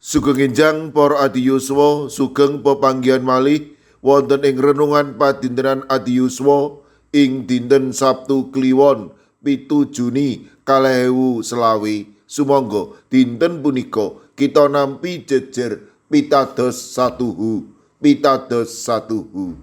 Sugeng enjang para adi yuswa, sugeng pepanggihan malih wonten ing renungan padintenan adi yuswa ing dinten Sabtu Kliwon 7 Juni 2025. Sumangga dinten punika kita nampi jejer pitados satuhu, pitados satuhu.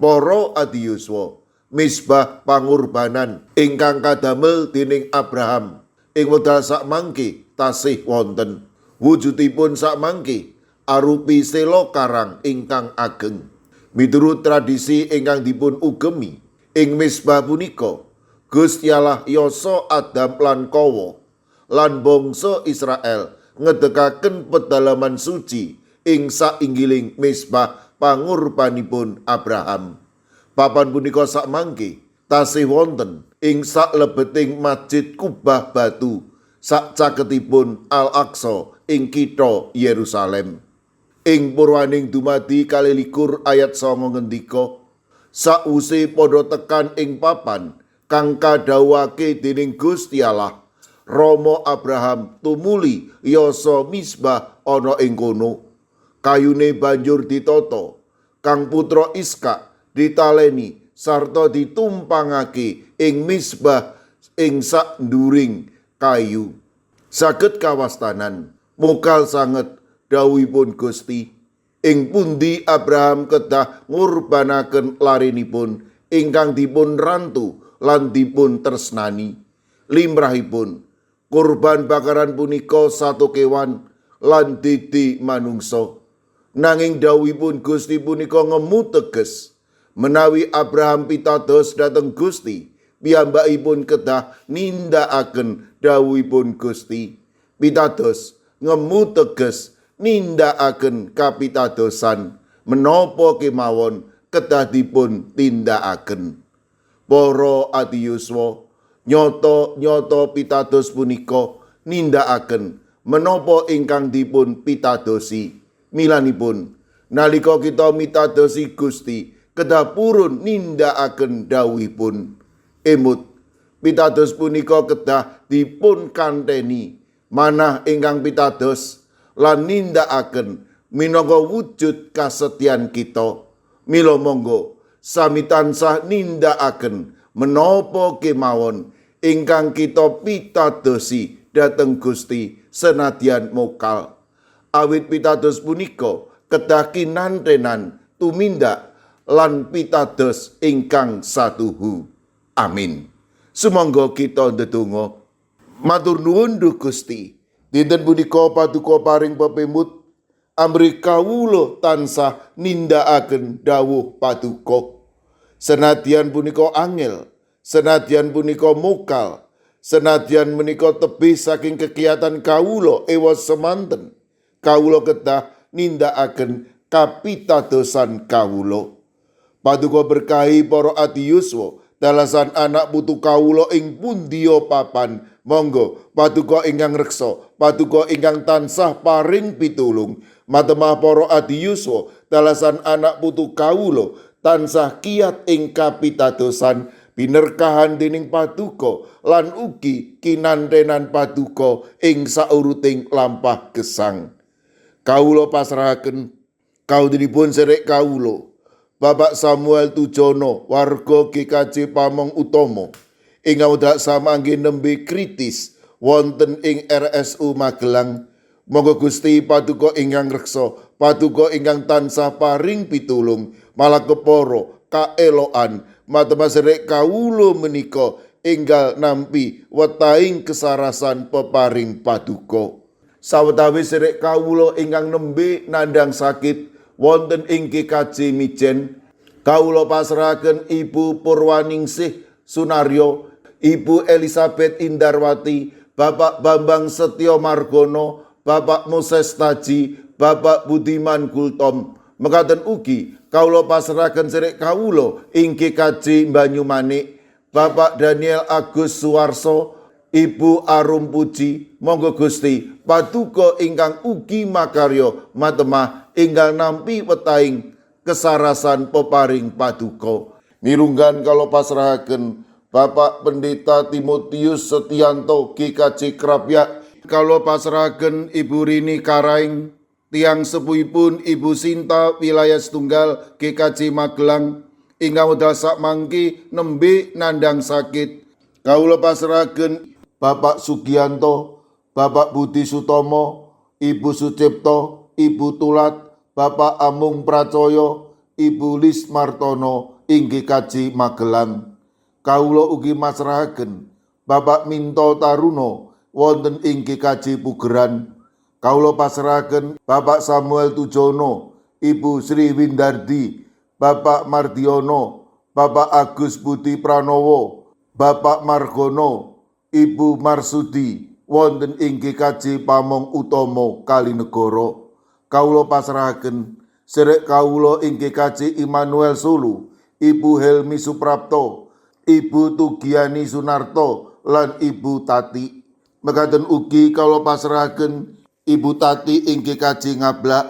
Para adi yuswa, misbah pangorbanan ingkang kadamel dening Abraham ing wekdal sakmangke tasih wonten. Wujudipun sakmangke arupi sela karang ingkang ageng. Miturut tradisi ingkang dipun ugemi, ing misbah punika Gusti Allah yasa Adam lan Kawa lan bangsa Israel ngedekaken pedalaman suci ing sainggiling misbah pangorbanipun Abraham. Papan punika sakmangke tasih wonten ing saklebeting Masjid Kubah Batu sakcaketipun Al-Aqsa ing kitha Yerusalem. Ing purwaning dumadi 22 ayat 9 ngendika, "Sakwuse padha tekan ing papan kang kadhawuhake dening Gusti Allah, Rama Abraham tumuli yasa misbah ana ing kono. Kayune banjur ditata, kang putra Iskak ditaleni sarta ditumpangake ing misbah ing sak nduring kayu." Saged kawastanan mokal sanget dawuhipun Gusti, ing pundi Abraham kedah ngurbanaken larenipun ingkang dipun rantu lan dipun tresnani. Limrahipun kurban bakaran punika sato kewan lan didi manungsa. Nanging dawuhipun Gusti punika ngemu teges menawi Abraham pitados dhateng Gusti, piyambakipun kedah nindakaken dawuhipun Gusti. Pitados ngemu teges nindakaken kapitadosan menapa kemawon kedah dipun tindakaken. Para adi yuswa, nyata-nyata pitados punika nindakaken menapa ingkang dipun pitadosi. Milanipun nalika kita mitadosi Gusti, kedah purun nindakaken dawuhipun. Emut pitados punika kedah dipun kanteni manah ingkang pitados lan nindakaken minangka wujud kasetyan kita. Mila monggo sami tansah nindakaken menapa kemawon ingkang kita pitadosi dhateng Gusti senadyan mokal. Awit pitados punika kedah kinantenan tumindak lan pitados ingkang satuhu. Amin. Sumangga kita ndedonga. Matur nuwun, Duh Gusti. Dinten punika paduka paring pepemut amrih kawula tansah nindakaken dawuh paduka. Senadyan punika angel, senadyan punika mokal, senadyan menika tebih saking kegiatan kawula ewa semanten, kawula kedah nindakaken kapitadosan kawula. Paduka berkahi para adi yuswa, dalasan anak putu kawula ing pundiya papan. Monggo paduka ingkang reksa, paduka ingkang tansah paring pitulung. Matemah para adi yuswa, dalasan anak putu kawula tansah kiat ing kapitadosan, binerkahan dening paduka lan ugi kinantenan paduka ing sauruting lampah gesang. Kawula pasrahaken kaudinipun serek kawula, Bapak Samuel Tujono, warga GKJ Pamong Utomo, ing wekdal samangke nembe kritis wonten ing RSU Magelang. Monggo Gusti paduka ingkang reksa, paduka ingkang tansah paring pitulung, malah kepara kaeloan matemah serek kawula menika enggal nampi wetahing kesarasan peparing paduka. Sawetawis serek kawula ingkang nembe nandhang sakit wonten ing GKJ Mijen, kawula pasrahaken Ibu Purwaningsih Sunaryo, Ibu Elizabeth Indarwati, Bapak Bambang Setyo Margono, Bapak Moses Taji, Bapak Budiman Gultom. Mekaten ugi kawula pasrahaken serek kawula ing GKJ Banyumanik, Bapak Daniel Agus Suwarso, Ibu Arum Puji. Monggo Gusti paduka ingkang ugi makarya matemah enggal nampi wetahing kesarasan peparing paduka. Mirunggan kawula pasrahaken Bapak Pendeta Timotius Setianto, GKJ Krapyak. Kawula pasrahaken Ibu Rini Karaing, tiyang sepuhipun Ibu Sinta wilayah setunggal GKJ Magelang ingkang wekdal sakmangki nembe nandhang sakit. Kawula pasrahaken Bapak Sugianto, Bapak Budi Sutomo, Ibu Sucipto, Ibu Tulat, Bapak Amung Pracoyo, Ibu Lis Martono ing GKJ Magelang. Kawula ugi masrahaken Bapak Minto Taruno wonten ing GKJ Pugeran. Kawula pasrahaken Bapak Samuel Tujono, Ibu Sri Windardi, Bapak Mardiono, Bapak Agus Budi Pranowo, Bapak Margono, Ibu Marsudi wonten ing GKJ Pamong Utomo Kalinegoro. Kawula pasrahaken sedherek kawula ing GKJ Immanuel Solo, Ibu Helmi Suprapto, Ibu Tugiani Sunarto lan Ibu Tati. Mekaten ugi kawula pasrahaken Ibu Tati ing GKJ Ngablak,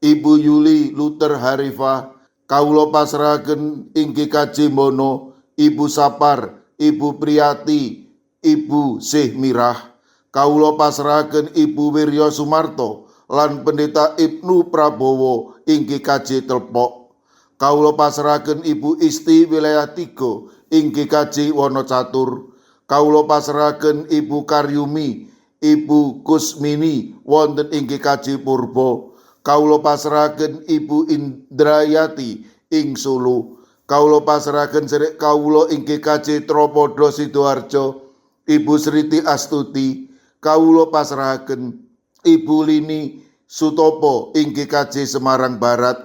Ibu Yuli Luther Harifa, kawula pasrahaken ing GKJ Mono, Ibu Sapar, Ibu Priyati, Ibu Sih Mirah. Kawula pasrahaken Ibu Wirya Sumarto lan Pendeta Ibnu Prabowo ing GKJ Telpok. Kawula pasrahaken Ibu Isti wilayah 3 ing GKJ Wonocatur. Kawula pasrahaken Ibu Karyumi, Ibu Kusmini wonten ing GKJ Purbo. Kawula pasrahaken Ibu Indrayati ing Solo. Kawula pasrahaken sedherek kawula ing GKJ Tropodo Sidoarjo, Ibu Sriti Astuti. Kawula pasrahaken Ibu Lini Sutopo ing GKJ Semarang Barat.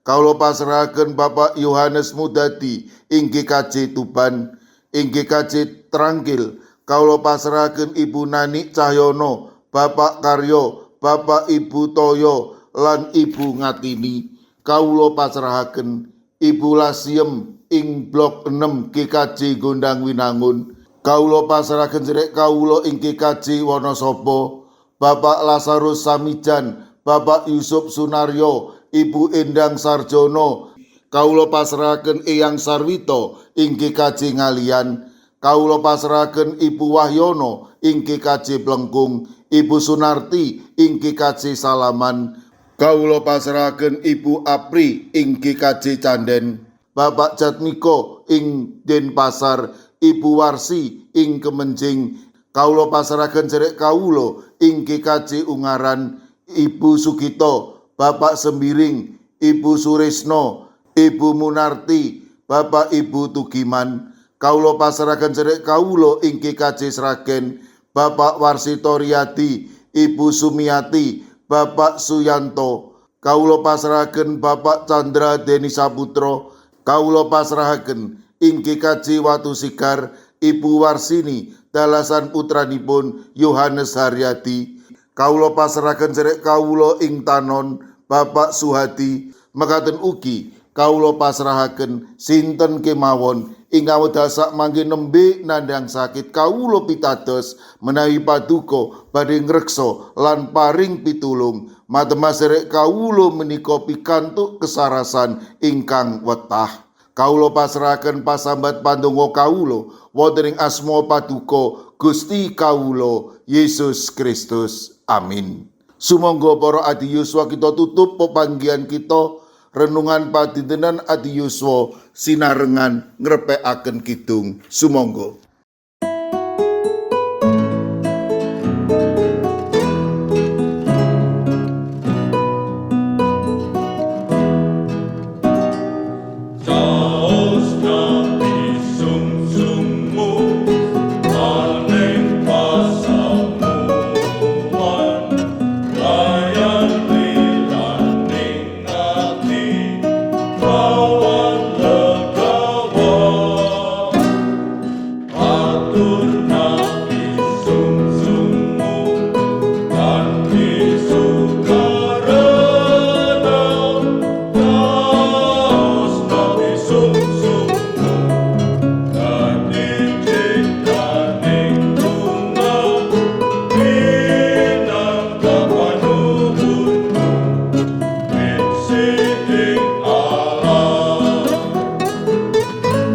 Kawula pasrahaken Bapak Yohanes Mudadi ing GKJ Tuban. Ing GKJ Trangkil kawula pasrahaken Ibu Nani Cahyono, Bapak Karyo, Bapak Ibu Toyo lan Ibu Ngatini. Kawula pasrahaken Ibu Lasiem ing Blok 6 GKJ Gondang Winangun. Kawula pasrahaken sedherek kawula ing GKJ Wonosobo, Bapak Lazarus Samijan, Bapak Yusuf Sunaryo, Ibu Endang Sarjono. Kawula pasrahaken Eyang Sarwito ing GKJ Ngalian. Kawula pasrahaken Ibu Wahyono ing GKJ Plengkung, Ibu Sunarti ing GKJ Salaman. Kawula pasrahaken Ibu Apri ing GKJ Canden, Bapak Jatmiko ing Denpasar, Ibu Warsi ing Kemenjing. Kawula pasrahaken sedherek kawula ing GKJ Ungaran, Ibu Sugito, Bapak Sembiring, Ibu Suresno, Ibu Munarti, Bapak Ibu Tugiman. Kawula pasrahaken sedherek kawula ing GKJ Sragen, Bapak Warsito Riyadi, Ibu Sumiati, Bapak Suyanto. Kawula pasrahaken Bapak Chandra Deni Saputra. Kawula pasrahaken ing GKJ Watu Sigar, Ibu Warsini dalasan putranipun Yohanes Haryadi. Kawula pasrahaken sedherek kawula ing Tanon, Bapak Suhadi. Mekaten ugi kawula pasrahaken sinten kemawon ingkang wekdal sakmangke nembe nandhang sakit. Kawula pitados menawi paduka badhe ngreksa lan paring pitulung. Matemah sedherek kawula menika pikantuk kesarasan ingkang wetah. Kawula pasrahaken pasambat pandonga kawula wonten ing asma paduka Gusti kawula Yesus Kristus. Amin. Sumangga para adi yuswa, kita tutup pepanggihan kita renungan padintenan adi yuswa sinarengan ngrepekaken kidung. Sumangga.